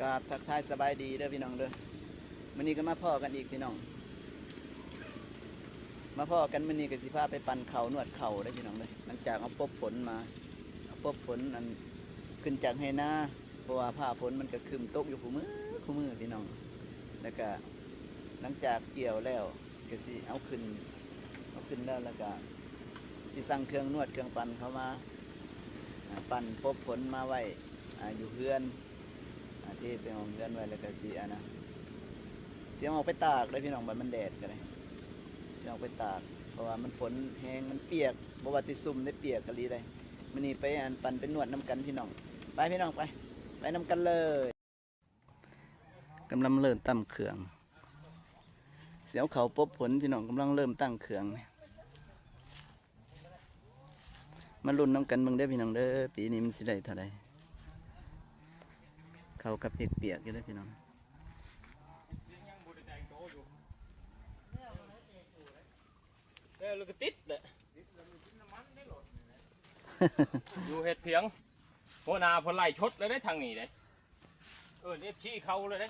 ກາບທັກທາຍສະບາຍດີເດີພີ່ນ້ອງເດີ ມື້ນີ້ກໍມາພໍ້ກັນອີກພີ່ນ້ອງ ມາພໍ້ກັນມື້ນີ້ກໍຊິພາໄປປັ່ນເຂົ້ານວດເຂົ້າເດີພີ່ນ້ອງເດີ ຫຼັງຈາກເຮົາປົບຝົນມາ ປົບຝົນອັນຂຶ້ນຈາກໄຮ່ນາ ເພາະວ່າຟ້າຝົນມັນກໍຄຶ້ມຕົກຢູ່ຄູ່ມື້ ຄູ່ມື້ພີ່ນ້ອງ ແລ້ວກະຫຼັງຈາກກ່ຽວແລ້ວ ກໍຊິເອົາຂຶ້ນ ເອົາຂຶ້ນແລ້ວ ແລ້ວກະຊິສັ່ງເຄື່ອງນວດເຄື່ອງປັ່ນເຂົ້າມາ ອ່າ ປັ່ນປົບຝົນມາໄວ້ ອ່າ ຢູ່ເຮືອນ ອ່າ ເທໃສ່ຫ້ອງເຮືອນໄວ້ ແລ້ວກະຊິ ອັນນະ ຊິເອົາອອກໄປຕາກເດີພີ່ນ້ອງ ບັດມັນແດດກໍໄດ້ ຊິເອົາອອກໄປຕາກ ເພາະວ່າມັນຝົນແຮງ ມັນປຽກ ບໍ່ວ່າແຕ່ຊຸ່ມເດ້ ປຽກອີ່ຫຼີເດ້ ມື້ນີ້ໄປ ອັນ ປັ່ນໄປນວດນຳກັນພີ່ນ້ອງ ໄປພີ່ນ້ອງ ໄປ ໄປນຳກັນເລີຍ. ກຳລັງເລີ່ມຕຳເຄື່ອງ ຊິເອົາເຂົ້າປົບຝົນພີ່ນ້ອງ ກຳລັງເລີ່ມຕັ້ງເຄື່ອງ ມາລຸ້ນນຳກັນເບິ່ງເດີພີ່ນ້ອງເດີ ປີນີ້ມັນຊິໄດ້ເທົ່າໃດ ເຂົ້າກັບເຮັດປຽກຢູ່ເດີພີ່ນ້ອງ. ແລ້ວກໍຕິດແຫຼະ ຢູ່ເຮັດພຽງ ຫົວໜ້າເພິ່ນໄລ່ຊົດເລີຍເດ້ທາງນີ້ເດ້ ເອີ້ນເອັຟຊີເຂົ້າເລີຍເດ້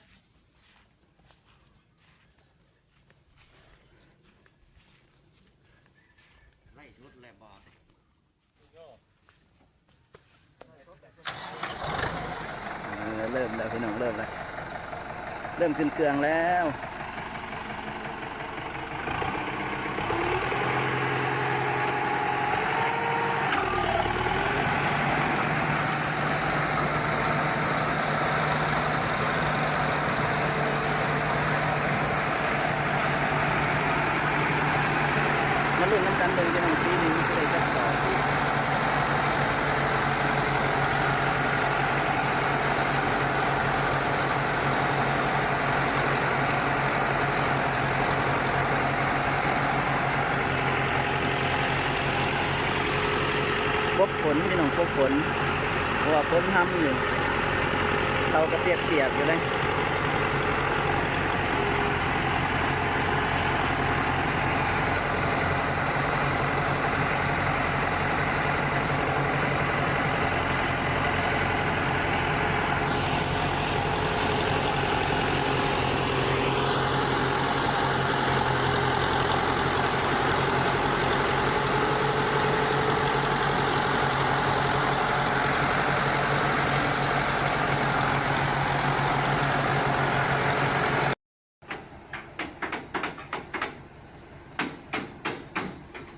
ໄລ່ຊົດແລ້ວບາດ ເອີ ເລີ່ມແລ້ວພີ່ນ້ອງ ເລີ່ມແລ້ວ ເລີ່ມຂຶ້ນເຄື່ອງແລ້ວ. ມາລຸ້ນນຳກັນເບິ່ງພີ່ນ້ອງ ປີນີ້ມັນຊິໄດ້ຈັກສອບ. ປົບຝົນພີ່ນ້ອງ ປົບຝົນ ເພາະວ່າຝົນຮຳຢູ່ ເຂົ້າກໍປຽກໆຢູ່ເດ້.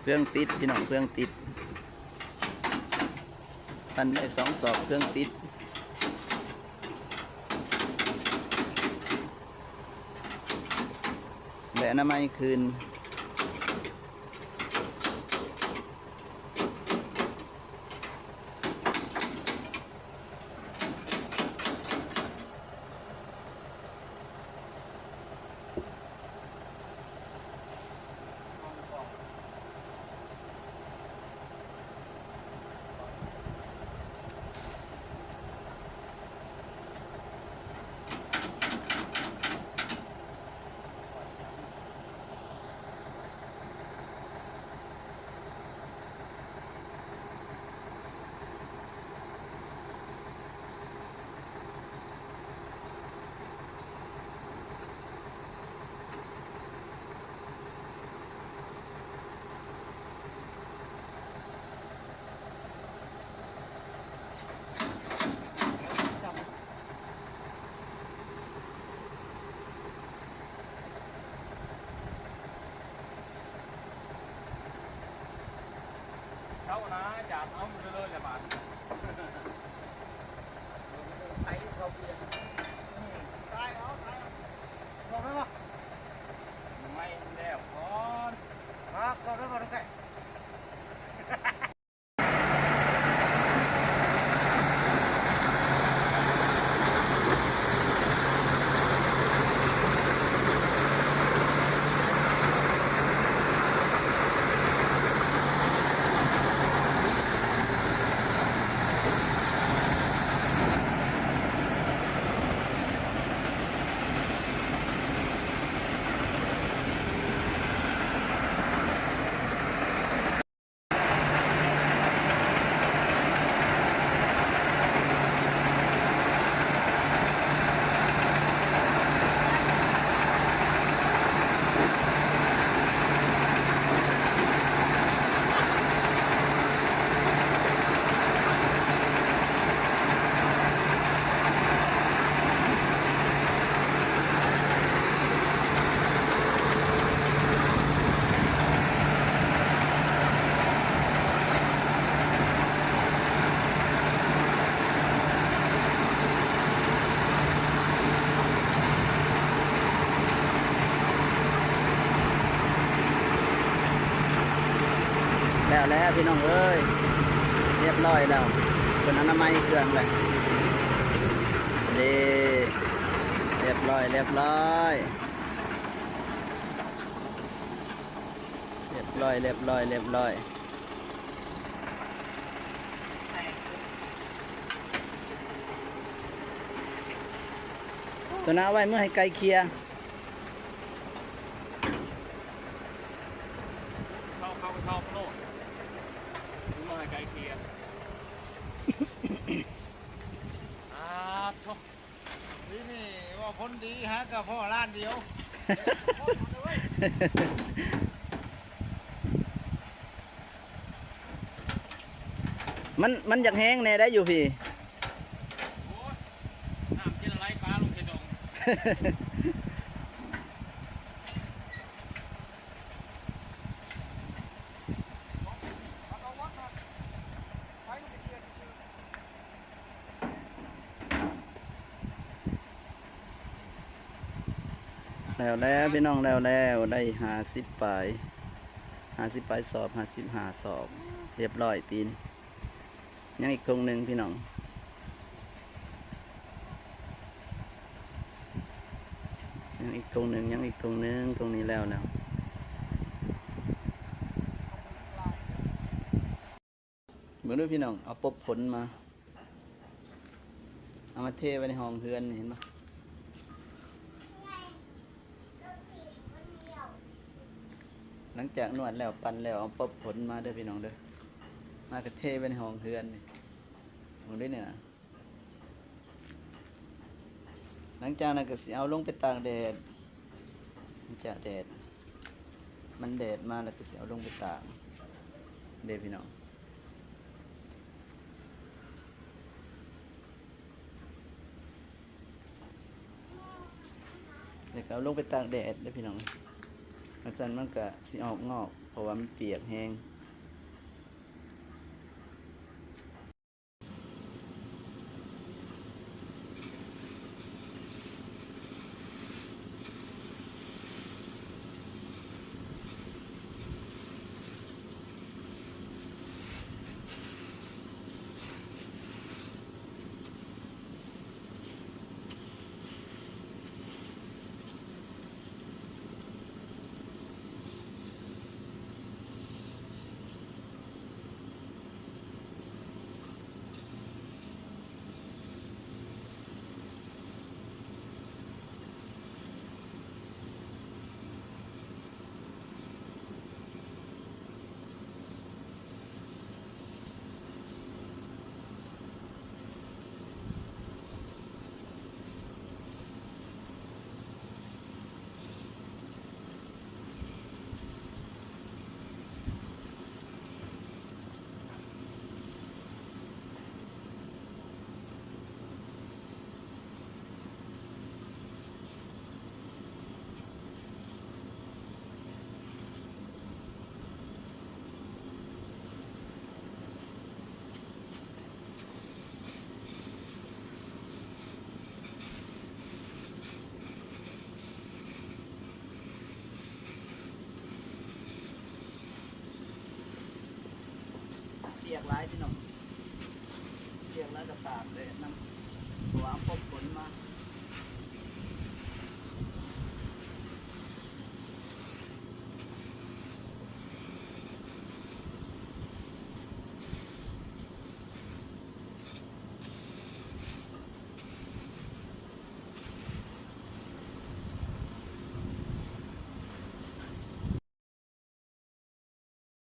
ເຄື່ອງຕິດພີ່ນ້ອງ ເຄື່ອງຕິດ ປັ່ນໄດ້ສອງສອບ ເຄື່ອງຕິດ ແລະ ອະນາໄມຄືນ. ເຈົ້ານະ ຢາກເອົາຢູ່ເລີຍແຫຼະບາດ ໄປເຂົາເປຍນ ຕາຍເອົາ ຕາຍເອົາ ບອກໄດ້ບໍ່ ໄມ້ແລ້ວກ່ອນ ບອກໄດ້ບໍ່ ລູກເອີຍ? ເ ແລ້ວພີ່ນ້ອງເອີຍ ຮຽບຮ້ອຍແລ້ວ ເພິ່ນອະນາໄມເຄື່ອງແລ້ວ ເດ້ ຮຽບຮ້ອຍ ຮຽບຮ້ອຍ ຮຽບຮ້ອຍ ຮຽບຮ້ອຍ ຮຽບຮ້ອຍ. ຕົວໜ້າໄວ້ເມືອໃຫ້ໄກ່ເຄຍ ເຂົ້າ ເຂົ້າ ເຂົ້າໂລດ ເມືອໃຫ້ໄກ່ເຄຍ ອາໂທ້. ປີນີ້ວ່າຜົນດີ ຫາກະພໍ້ລ້ານດຽວ. ມັນ ມັນຢາກແຮງແດ່ໄດ໋ຢູ່ພີ້ ໂອ້ຍ ນ້ຳເຈລະໄລປາລົງເຂດດອງ. ແລ້ວແລ້ວພີ່ນ້ອງ ແລ້ວແລ້ວ ໄດ້ຫ້າສິບປາຍ ຫ້າສິບປາຍສອບ ຫ້າສິບຫ້າສອບ ຮຽບຮ້ອຍຕີນ. ຍັງອີກຖົງໜຶ່ງພີ່ນ້ອງ ຍັງອີກຖົງໜຶ່ງ ຍັງອີກຖົງໜຶ່ງ ຖົງນີ້ແລ້ວແລ້ວ. ເບິ່ງດູພີ່ນ້ອງ ເອົາປົບຜົນມາ ເອົາມາເທໄວ້ໃນຫ້ອງເຮືອນນີ້ ເຫັນບໍ່? ຫຼັງຈາກນວດແລ້ວ ປັ່ນແລ້ວ ເອົາປົບຜົນມາເດີພີ່ນ້ອງເດີ ມາກະເທໄວ້ໃນຫ້ອງເຮືອນນີ້ ເບິ່ງດູນີ້ນະ. ຫຼັງຈາກນັ້ນກະຊິເອົາລົງໄປຕາກແດດ ຫຼັງຈາກແດດ ມັນແດດມາແລ້ວກະຊິເອົາລົງໄປຕາກເດ້ພີ່ນ້ອງ ແລ້ວກະເອົາລົງໄປຕາກແດດເດ້ພີ່ນ້ອງ ຫຼັງຈາກນັ້ນມັນກະຊິອອກງອກ ເພາະວ່າມັນປຽກແຮງ. ປຽກຫຼາຍພີ່ນ້ອງ ປຽກຫຼາຍກະຕາກແດດນຳ ເພາະວ່າເອົາປົບຝົນມາ.